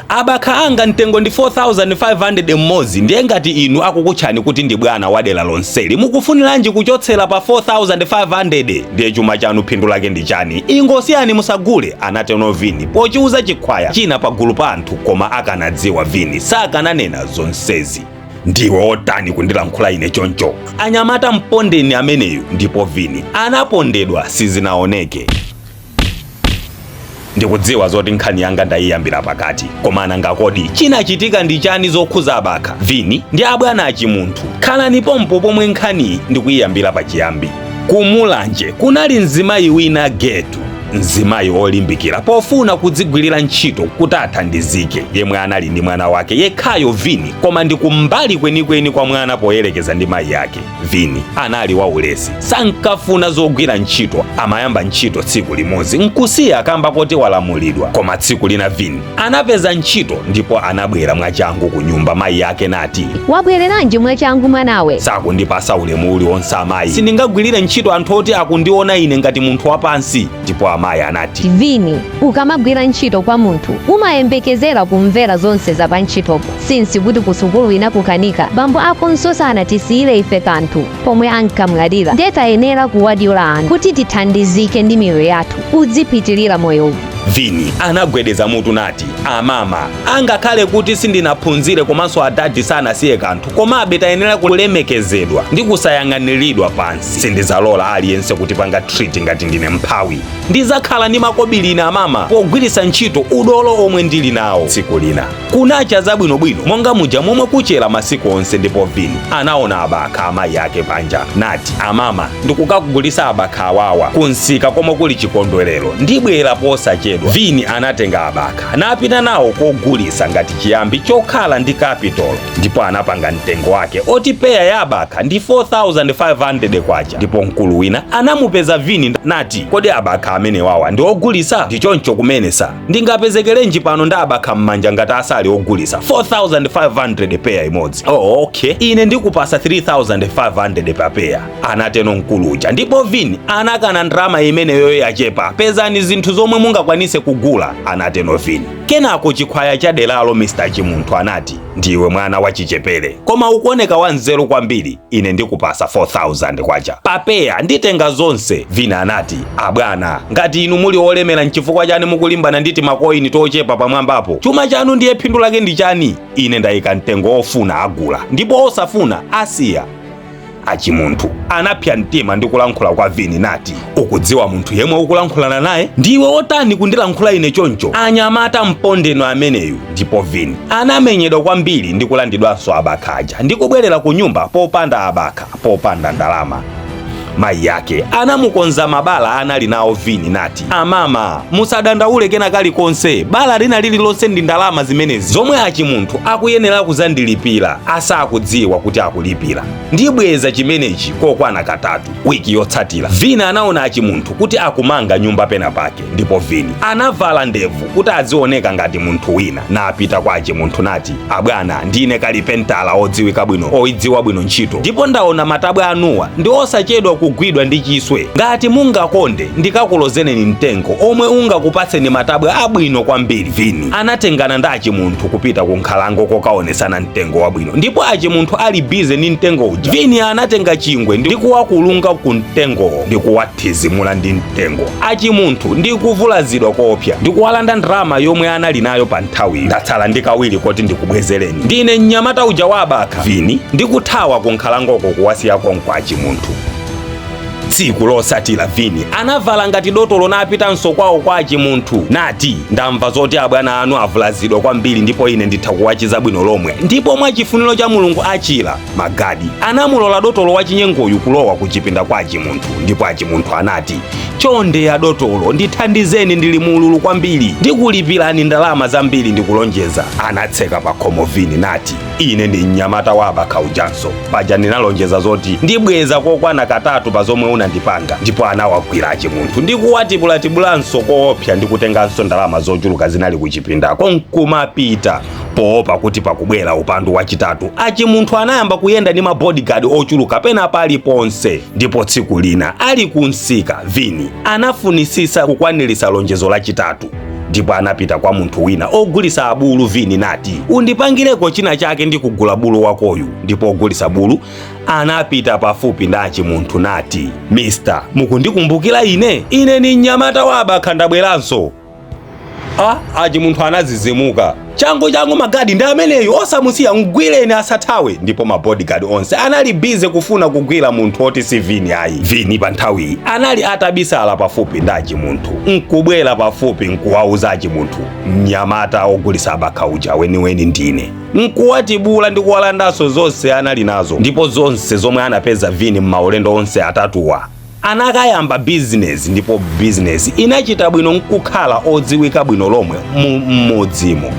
Abakha anga mtengo ndi 4500 mmodzi. Ndiye ngati inu akukutchani kuti ndi bwana wa dera lonseli, mukufuniranji kuchotsera pa 4500? Ndiye chuma chanu phindu lake ndi chani? Ingosiyani, musagule, anateno Vini pochiuza chikhwaya china pagulu pa anthu. Koma akanadziwa Vini sakananena zonsezi. Ndiwe otani kundilankhula ine choncho? Anyamata, mpondeni ameneyu! Ndipo Vini anapondedwa sizinaoneke. Ndikudziwa zoti nkhani yanga ndayiyambira pakati, koma nanga kodi chinachitika ndi chani zokhuza abakha, Vini ndi abwana achimunthu? Khalani pompo pomwe nkhaniyi ndikuyiyambira pachiyambi. Kumulanje kunali mzimayi wina, Getu, mzimayi olimbikira pofuna kudzigwirira ntchito kuti athandizike, yemwe anali ndi mwana wake yekhayo Vini, koma ndi kumbali kwenikweni kwa mwana poyerekeza ndi mayi ake. Vini anali waulesi, sankafuna zogwira ntchito. Amayamba ntchito tsiku limodzi nkusiya kamba koti walamulidwa. Koma tsiku lina Vini anapeza ntchito ndipo anabwera mwachangu ku nyumba. Mayi ake nati, Wabwereranji mwachangu, mwanawe? Sakundipasa ulemu uliwonse amayi. Sindingagwirire ntchito anthu oti akundiona ine ngati munthu wapansi. Ndipo amayi anati, Vini, ukamagwira ntchito kwa munthu umayembekezera kumvera zonse za pa ntchitopo. Since kuti kusukulu inakukanika, bambo akonso sanatisiyire ife kanthu pomwe ankamwalira, ndiye tayenera kuwadyola anthu kuti tithandizike ndi miyoyo yathu. Udzipitirira moyo uwu. Vini anagwedeza mutu nati, Amama, angakhale kuti sindinaphunzire komanso adadi sanasiye kanthu, komabe tayenera kulemekezedwa ndi kusayang'aniridwa pansi. Sindidzalola aliyense kutipanga treat ngati ndine mphawi. Ndizakhala ndi makobiri ine amama, pogwiritsa ntchito udolo omwe ndili nawo. Tsiku lina kunacha zabwinobwino monga muja momwe kuchera masiku onse, ndipo Vini anaona abakha amayi ake panja nati, Amama, ndikukagulisa abakha awawa kunsika komwe kuli chikondwerero, ndibwera posachedwa. Vini anatenga abakha napita nawo kogulisa ngati chiyambi chokhala ndi capital, ndipo anapanga mtengo wake oti peya ya abakha ndi 4500 kwacha. Ndipo mkulu wina anamupeza Vini nati, Kodi abakha amene wawa ndi ogulisa? Ndichoncho kumene sa ndingapezekerenji pano ndi abakha m'manja ngati asali ogulisa? 4500 peya imodzi. Oh, okay, ine ndikupasa 3500 pa peya, anateno mkulu uja. Ndipo Vini anakana. Ndalama imeneyo yachepa, pezani zinthu zomwe mungakwanise kugula, anateno Vini. Kenako chikhwaya cha deralo, Mr Chimunthu, anati, Ndiwe mwana wa chichepere koma ukuoneka wanzeru kwambiri. Ine ndikupasa 4000 kwacha papeya, nditenga zonse. Vini anati, Abwana, ngati inu muli olemera, nchifukwa chani mukulimbana ndi timakoini tochepa pamwambapo? Chuma chanu ndiye phindu lake ndi chani? Ine ndayika mtengo, ofuna agula ndipo osafuna asiya. Achimunthu anapsa mtima ndi kulankhula kwa Vini nati, Ukudziwa munthu yemwe ukulankhulana naye? Ndiwe otani kundilankhula ine choncho? Anyamata, mpondeno ameneyu! Ndipo Vini anamenyedwa kwambiri ndi kulandidwanso abakha aja ndi kubwerera ku nyumba popanda abakha, popanda ndalama. Mayi yake anamukonza mabala anali nawo Vini nati, Amama, musadandaule kena kalikonse. Bala lina lililonse ndi ndalama zimenezi zomwe achimunthu akuyenera kuzandilipira asakudziwa kuti akulipira. Ndibweza chimenechi kokwana katatu. Wiki yotsatira Vini anaona achimunthu kuti akumanga nyumba pena pake, ndipo Vini anavala ndevu kuti azioneka ngati munthu wina napita kwa achimunthu nati, Abwana, ndine kalipentala odziwika bwino, oidziwa bwino ntchito, ndipo ndaona matabwa anuwa ndi osachedwa kugwidwa ndi chiswe. Ngati mungakonde, ndikakulozeneni mtengo omwe ungakupatseni matabwa abwino kwambiri. Vini anatengana ndi achimunthu kupita ku nkhalango kokaonesana mtengo wabwino, ndipo achimunthu ali busy ndi mtengo uja, Vini anatenga chingwe ndi kuwakulunga ku mtengowo ndi kuwathizimula ndi mtengo achimunthu ndi kuvulazidwa koopsa ndi kuwalanda ndalama yomwe anali nayo pa nthawiyo. Ndatsala ndi kawiri koti ndikubwezereni. Ndine mnyamata uja wa abakha. Vini ndikuthawa ku nkhalangoko kuwasiya konko achimunthu. Tsiku losatira Vini anavala ngati dotolo napitanso kwawo kwa achimunthu nati, Ndamva zoti abwana anu avulazidwa kwambiri ndipo ine nditha kuwachiza bwino lomwe, ndipo mwa chifuniro cha Mulungu achira. Magadi anamulola dotolo wachinyengoyu kulowa ku chipinda kwa achimunthu, ndipo achimunthu anati, Chonde adotolo, ndithandizeni, ndili muululu kwambiri, ndikulipirani ndalama zambiri, ndikulonjeza. Anatseka pa khomo Vini nati, Ine ndi mnyamata wa abakha ujanso. Paja ndinalonjeza zoti ndibweza kokwana katatu pa zomwe unandipanga. Ndipo anawagwira achimunthu ndi kuwatibulatibulanso koopsa ndi kutenganso ndalama zochuluka zinali kuchipindako nkumapita. Poopa kuti pakubwera upandu wachitatu, achimunthu anayamba kuyenda ndi mabodyguard ochuluka pena paliponse. Ndipo tsiku lina ali kumsika, Vini anafunisisa kukwaniritsa lonjezo lachitatu. Ndipo anapita kwa munthu wina ogulisa abulu Vini nati, undipangireko china chake ndi kugula bulu wakoyu. Ndipo ogulisa bulu anapita pafupi ndi achimunthu nati, Mister, mukundikumbukira ine? Ine ni mnyamata wa abakha, ndabweranso. Achimunthu anazizimuka. Changu changu, magadi, ndi ameneyu, osamusiya, mgwireni asathawe. Ndipo mabodyguard onse anali busy kufuna kugwira munthu oti si Vini ayi. Vini pa nthawiyi anali atabisala pafupi ndi achimunthu, nkubwera pafupi nkuwauza achimunthu, mnyamata ogulisa abakha uja weniweni ndine, nkuwatibula ndi kuwalandanso zonse anali nazo. Ndipo zonse zomwe anapeza Vini m'maulendo onse atatuwa, anakayamba bizinesi, ndipo bizinesi inachita bwino nkukhala odziwika bwino lomwe mu m'mudzimo.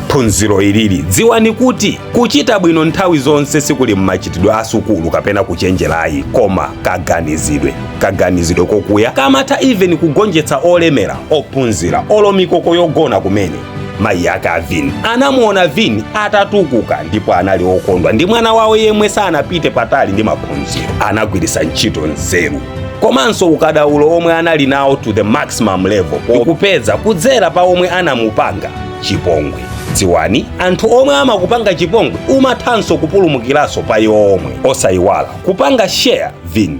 Phunziro ilili, dziwani kuti kuchita bwino nthawi zonse sikuli mmachitidwe a sukulu kapena kuchenjerayi, koma kaganizidwe. Kaganizidwe kokuya kamatha even kugonjetsa olemera, ophunzira, olo mikoko yogona kumene. Mayi ake a Vini anamuona Vini atatukuka ndipo anali okondwa ndi mwana wawo yemwe sanapite patali ndi maphunziro. Anagwiritsa ntchito nzeru komanso ukadaulo omwe anali nawo to the maximum level kupeza kudzera pa omwe anamupanga chipongwe. Dziwani, anthu omwe amakupanga chipongwe umathanso kupulumukiranso pa iwo omwe. Osayiwala kupanga share Vini.